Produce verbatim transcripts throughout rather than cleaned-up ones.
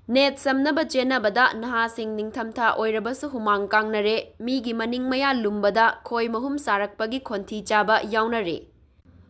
Net ꯁꯝꯅꯕ ꯆꯦꯟꯅꯕꯗ ꯅꯍꯥꯁꯤꯡ ꯅꯤꯡꯊꯝꯊꯥ ꯑꯣꯏꯔꯕꯁꯨ ꯍꯨꯃꯥꯡ ꯀꯥꯡꯅꯔꯦ, ꯃꯤꯒꯤ ꯃꯅꯤꯡ ꯃꯌꯥ ꯂꯨꯝꯕꯗ ꯈꯣꯏ ꯃꯍꯨꯝ ꯁꯥꯔꯛꯄꯒꯤ ꯈꯣꯟꯊꯤ ꯆꯥꯕ ꯌꯥꯎꯅꯔꯦ꯫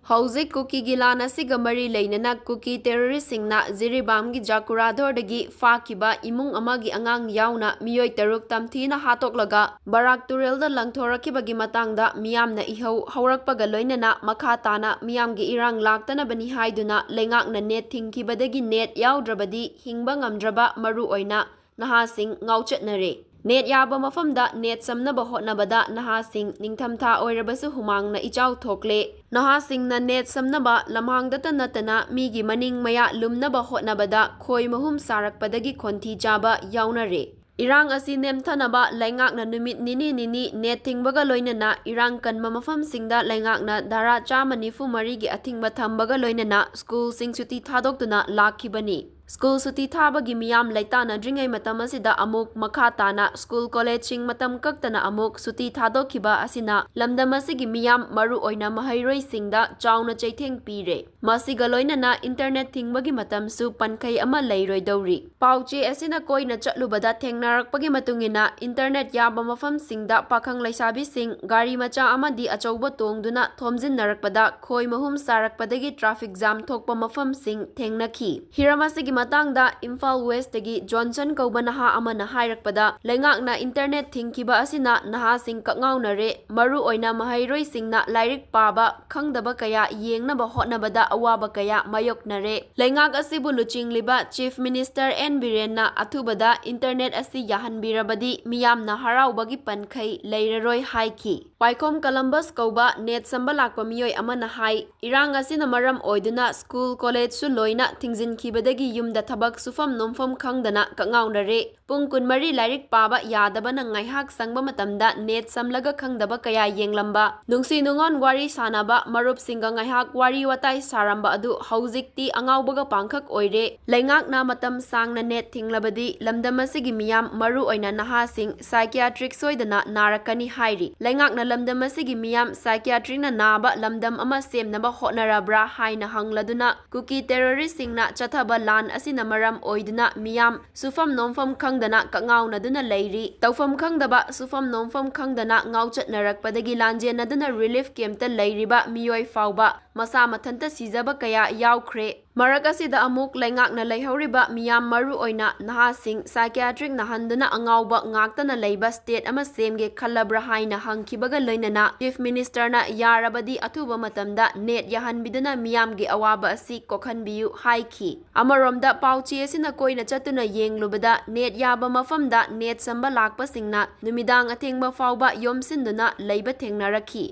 ꯍꯧꯖꯤꯛ ꯀꯨꯀꯤꯒꯤ ꯂꯥꯟ ꯑꯁꯤꯒ ꯃꯔꯤ ꯂꯩꯅꯅ ꯀꯨꯀꯤ ꯇꯦꯔꯣꯔꯤꯁꯁꯤꯡꯅ ꯖꯤꯔꯤꯕꯥꯝꯒꯤ ꯖꯥꯀꯨꯔꯥꯙꯣꯔꯗꯒꯤ ꯐꯥꯈꯤꯕ ꯏꯃꯨꯡ ꯑꯃꯒꯤ ꯑꯉꯥꯡ ꯌꯥꯎꯅ ꯃꯤꯑꯣꯏ ꯇꯔꯨꯛ ꯇꯝꯊꯤꯅ ꯍꯥꯠꯇꯣꯛꯂꯒ ꯕꯔꯥꯛ ꯇꯨꯔꯦꯜꯗ ꯂꯪꯊꯣꯔꯛꯈꯤꯕꯒꯤ ꯃꯇꯥꯡꯗ ꯃꯤꯌꯥꯝꯅ ꯏꯍꯧ ꯍꯧꯔꯛꯄꯒ ꯂꯣꯏꯅꯅ ꯃꯈꯥ ꯇꯥꯅ ꯃꯤꯌꯥꯝꯒꯤ ꯏꯔꯥꯡ ꯂꯥꯛꯇꯅꯕꯅꯤ ꯍꯥꯏꯗꯨꯅ ꯂꯩꯉꯥꯛꯅ ꯅꯦꯠ ꯊꯤꯡꯈꯤꯕꯗꯒꯤ ꯅꯦꯠ ꯌꯥꯎꯗ꯭ꯔꯕꯗꯤ ꯍꯤꯡꯕ ꯉꯝꯗ꯭ꯔꯕ ꯃꯔꯨ ꯑꯣꯏꯅ ꯅꯍꯥꯁꯤꯡ ꯉꯥꯎꯆꯠꯅꯔꯦ꯫ ꯅꯦꯠ ꯌꯥꯕ ꯃꯐꯝꯗ ꯅꯦꯠ ꯁꯝꯅꯕ ꯍꯣꯠꯅꯕꯗ ꯅꯍꯥꯁꯤꯡ ꯅꯤꯡꯊꯝꯊꯥ ꯑꯣꯏꯔꯕꯁꯨ ꯍꯨꯃꯥꯡꯅ ꯏꯆꯥꯎ ꯊꯣꯛꯂꯦ꯫ ꯅꯍꯥꯁꯤꯡꯅ ꯅꯦꯠ ꯁꯝꯅꯕ ꯂꯝꯍꯥꯡꯗꯇ ꯅꯠꯇꯅ ꯃꯤꯒꯤ ꯃꯅꯤꯡ ꯃꯌꯥ ꯂꯨꯝꯅꯕ ꯍꯣꯠꯅꯕꯗ ꯈꯣꯏ ꯃꯍꯨꯝ ꯁꯥꯔꯛꯄꯗꯒꯤ ꯈꯣꯟꯊꯤ ꯆꯥꯕ ꯌꯥꯎꯅꯔꯦ꯫ ꯏꯔꯥꯡ ꯑꯁꯤ ꯅꯦꯝꯊꯅꯕ ꯂꯩꯉꯥꯛꯅ ꯅꯨꯃꯤꯠ ꯅꯤꯅꯤ ꯅꯤꯅꯤ ꯅꯦꯠ ꯊꯤꯡꯕꯒ ꯂꯣꯏꯅꯅ ꯏꯔꯥꯡ ꯀꯟꯕ ꯃꯐꯝꯁꯤꯡꯗ ꯂꯩꯉꯥꯛꯅ ꯙꯥꯔꯥ ꯆꯥꯝꯃ ꯅꯤꯐꯨ ꯃꯔꯤꯒꯤ ꯑꯊꯤꯡꯕ ꯊꯝꯕꯒ ꯂꯣꯏꯅꯅ ꯁ꯭ꯀꯨꯜꯁꯤꯡ ꯁꯨꯇꯤ ꯊꯥꯗꯣꯛꯇꯨꯅ ꯂꯥꯛꯈꯤꯕꯅꯤ꯫ ꯁ꯭ꯀꯨꯜ ꯁꯨꯇꯤ ꯊꯥꯕꯒꯤ ꯃꯤꯌꯥꯝ ꯂꯩꯇꯥꯅꯗ꯭ꯔꯤꯉꯩ ꯃꯇꯝ ꯑꯁꯤꯗ ꯑꯃꯨꯛ ꯃꯈꯥ ꯇꯥꯅ ꯁ꯭ꯀꯨꯜ ꯀꯣꯂꯦꯖꯁꯤꯡ ꯃꯇꯝ ꯀꯛꯇꯅ ꯑꯃꯨꯛ ꯁꯨꯇꯤ ꯊꯥꯗꯣꯛꯈꯤꯕ ꯑꯁꯤꯅ ꯂꯝꯗꯝ ꯑꯁꯤꯒꯤ ꯃꯤꯌꯥꯝ, ꯃꯔꯨ ꯑꯣꯏꯅ ꯃꯍꯩꯔꯣꯏꯁꯤꯡꯗ ꯆꯥꯎꯅ ꯆꯩꯊꯦꯡ ꯄꯤꯔꯦ꯫ ꯃꯁꯤꯒ ꯂꯣꯏꯅꯅ ꯏꯟꯇꯔꯅꯦꯠ ꯊꯤꯡꯕꯒꯤ ꯃꯇꯝꯁꯨ ꯄꯟꯈꯩ ꯑꯃ ꯂꯩꯔꯣꯏꯗꯧꯔꯤ꯫ ꯄꯥꯎꯆꯦ ꯑꯁꯤꯅ ꯀꯣꯏꯅ ꯆꯠꯂꯨꯕꯗ ꯊꯦꯡꯅꯔꯛꯄꯒꯤ ꯃꯇꯨꯡ ꯏꯟꯅ, ꯏꯟꯇꯔꯅꯦꯠ ꯌꯥꯕ ꯃꯐꯝꯁꯤꯡꯗ ꯄꯥꯈꯪ ꯂꯩꯁꯥꯕꯤꯁꯤꯡ ꯒꯥꯔꯤ ꯃꯆꯥ ꯑꯃꯗꯤ ꯑꯆꯧꯕ ꯇꯣꯡꯗꯨꯅ ꯊꯣꯝꯖꯤꯟꯅꯔꯛꯄꯗ ꯈꯣꯏ ꯃꯍꯨꯝ ꯁꯥꯔꯛꯄꯗꯒꯤ ꯇ꯭ꯔꯥꯐꯤꯛ ꯖꯥꯝ ꯊꯣꯛꯄ ꯃꯐꯝꯁꯤꯡ ꯊꯦꯡꯅꯈꯤ꯫ ꯍꯤꯔꯝ ꯑꯁꯤꯒꯤ ꯃꯇꯥꯡꯗ ꯏꯝꯐꯥꯜ ꯋꯦꯁꯇꯒꯤ ꯖꯣꯟꯁꯟ ꯀꯧꯕ ꯅꯍꯥ ꯑꯃꯅ ꯍꯥꯏꯔꯛꯄꯗ, ꯂꯩꯉꯥꯛꯅ ꯏꯟꯇꯔꯅꯦꯠ ꯊꯤꯡꯈꯤꯕ ꯑꯁꯤꯅ ꯅꯍꯥꯁꯤꯡ ꯀꯛꯉꯥꯎꯅꯔꯦ, ꯃꯔꯨ ꯑꯣꯏꯅ ꯃꯍꯩꯔꯣꯏꯁꯤꯡꯅ ꯂꯥꯏꯔꯤꯛ ꯄꯥꯕ ꯈꯪꯗꯕ ꯀꯌꯥ ꯌꯦꯡꯅꯕ ꯍꯣꯠꯅꯕꯗ ꯑꯋꯥꯕ ꯀꯌꯥ ꯃꯥꯌꯣꯛꯅꯔꯦ꯫ ꯂꯩꯉꯥꯛ ꯑꯁꯤꯕꯨ ꯂꯨꯆꯤꯡꯂꯤꯕ ꯆꯤꯐ ꯃꯤꯅꯤꯁꯇꯔ ꯑꯦꯟ ꯕꯤꯔꯦꯟꯅ ꯑꯊꯨꯕꯗ ꯏꯟꯇꯔꯅꯦꯠ ꯑꯁꯤ ꯌꯥꯍꯟꯕꯤꯔꯕꯗꯤ ꯃꯤꯌꯥꯝꯅ ꯍꯔꯥꯎꯕꯒꯤ ꯄꯟꯈꯩ ꯂꯩꯔꯔꯣꯏ ꯍꯥꯏꯈꯤ꯫ ꯄꯥꯏꯈꯣꯝ ꯀꯂꯝꯕꯁ ꯀꯧꯕ ꯅꯦꯠ ꯁꯝꯕ ꯂꯥꯛꯄ ꯃꯤꯑꯣꯏ ꯑꯃꯅ ꯍꯥꯏ, ꯏꯔꯥꯡ ꯑꯁꯤꯅ ꯃꯔꯝ ꯑꯣꯏꯗꯨꯅ ꯁ꯭ꯀꯨꯜ ꯀꯣꯂꯦꯖꯁꯨ ꯂꯣꯏꯅ ꯊꯤꯡꯖꯤꯟꯈꯤꯕꯗꯒꯤ ꯌꯨꯝꯗ ꯊꯕꯛ ꯁꯨꯐꯝ ꯅꯣꯝꯐꯝ ꯈꯪꯗꯅ ꯀꯛꯉꯥꯎꯅꯔꯦ꯫ ꯄꯨꯡ ꯀꯨꯟꯃꯔꯤ ꯂꯥꯏꯔꯤꯛ ꯄꯥꯕ ꯌꯥꯗꯕꯅ ꯉꯥꯏꯍꯥꯛ ꯁꯪꯕ ꯃꯇꯝꯗ ꯅꯦꯠ ꯁꯝꯂꯒ ꯈꯪꯗꯕ ꯀꯌꯥ ꯌꯦꯡꯂꯝꯕ, ꯅꯨꯡꯁꯤ ꯅꯨꯡꯉꯣꯟ ꯋꯥꯔꯤ ꯁꯥꯟꯅꯕ, ꯃꯔꯨꯞꯁꯤꯡꯒ ꯉꯥꯏꯍꯥꯛ ꯋꯥꯔꯤ ꯋꯥꯇꯥꯏ ꯁꯥꯔꯝꯕ ꯑꯗꯨ ꯍꯧꯖꯤꯛꯇꯤ ꯑꯉꯥꯎꯕꯒ ꯄꯥꯡꯈꯛ ꯑꯣꯏꯔꯦ꯫ ꯂꯩꯉꯥꯛꯅ ꯃꯇꯝ ꯁꯥꯡꯅ ꯅꯦꯠ ꯊꯤꯡꯂꯕꯗꯤ ꯂꯝꯗꯝ ꯑꯁꯤꯒꯤ ꯃꯤꯌꯥꯝ, ꯃꯔꯨ ꯑꯣꯏꯅ ꯅꯍꯥꯁꯤꯡ, ꯁꯥꯏꯀꯤꯌꯥꯇ꯭ꯔꯤꯛ ꯁꯣꯏꯗꯅ ꯅꯥꯔꯛꯀꯅꯤ ꯍꯥꯏꯔꯤ꯫ ꯂꯩꯉꯥꯛꯅ ꯂꯝꯗꯝ ꯑꯁꯤꯒꯤ ꯃꯤꯌꯥꯝ ꯁꯥꯏꯀꯤꯌꯥꯇ꯭ꯔꯤꯛꯅ ꯅꯥꯕ ꯂꯝꯗꯝ ꯑꯃ ꯁꯦꯝꯅꯕ ꯍꯣꯠꯅꯔꯕ꯭ꯔꯥ ꯍꯥꯏꯅ ꯍꯪꯂꯗꯨꯅ ꯀꯨꯀꯤ ꯇꯦꯔꯣꯔꯤꯁꯁꯤꯡꯅ ꯆꯠꯊꯕ ꯂꯥꯟ ꯑꯁꯤꯅ ꯃꯔꯝ ꯑꯣꯏꯗꯨꯅ ꯃꯤꯌꯥꯝ ꯁꯨꯐꯝ ꯅꯣꯝꯐꯝ ꯈꯪꯗꯅ ꯀꯛꯉꯥꯎꯅꯗꯨꯅ ꯂꯩꯔꯤ꯫ ꯇꯧꯐꯝ ꯈꯪꯗꯕ, ꯁꯨꯐꯝ ꯅꯣꯝꯐꯝ ꯈꯪꯗꯅ ꯉꯥꯎꯆꯠꯅꯔꯛꯄꯗꯒꯤ ꯂꯥꯟꯖꯦꯟꯅꯗꯨꯅ relief camp ꯇ ꯂꯩꯔꯤꯕ ꯃꯤꯑꯣꯏ ꯐꯥꯎꯕ ꯃꯁꯥ ꯃꯊꯟꯇ ꯁꯤꯖꯕ ꯀꯌꯥ ꯌꯥꯎꯈ꯭ꯔꯦ꯫ ꯃꯔꯛ ꯑꯁꯤꯗ ꯑꯃꯨꯛ ꯂꯩꯉꯥꯛꯅ ꯂꯩꯍꯧꯔꯤꯕ ꯃꯤꯌꯥꯝ, ꯃꯔꯨ ꯑꯣꯏꯅ ꯅꯍꯥꯁꯤꯡ psychiatric ꯅꯥꯍꯟꯗꯨꯅ ꯑꯉꯥꯎꯕ ꯉꯥꯛꯇꯅ ꯂꯩꯕ state ꯑꯃ ꯁꯦꯝꯒꯦ ꯈꯜꯂꯕ꯭ꯔꯥ ꯍꯥꯏꯅ ꯍꯪꯈꯤꯕꯒ ꯂꯣꯏꯅꯅ Chief Minister ꯅ ꯌꯥꯔꯕꯗꯤ ꯑꯊꯨꯕ ꯃꯇꯝꯗ NET ꯌꯥꯍꯟꯕꯤꯗꯨꯅ ꯃꯤꯌꯥꯝꯒꯤ ꯑꯋꯥꯕ ꯑꯁꯤ ꯀꯣꯛꯍꯟꯕꯤꯌꯨ ꯍꯥꯏꯈꯤ꯫ ꯑꯃꯔꯣꯝꯗ ꯄꯥꯎꯆꯦ ꯑꯁꯤꯅ ꯀꯣꯏꯅ ꯆꯠꯇꯨꯅ ꯌꯦꯡꯂꯨꯕꯗ NET ꯌꯥꯕ ꯃꯐꯝꯗ NET ꯁꯝꯕ ꯂꯥꯛꯄꯁꯤꯡꯅ ꯅꯨꯃꯤꯗꯥꯡ ꯑꯊꯦꯡꯕ ꯐꯥꯎꯕ ꯌꯣꯝꯁꯤꯟꯗꯨꯅ ꯂꯩꯕ ꯊꯦꯡꯅꯔꯛꯈꯤ꯫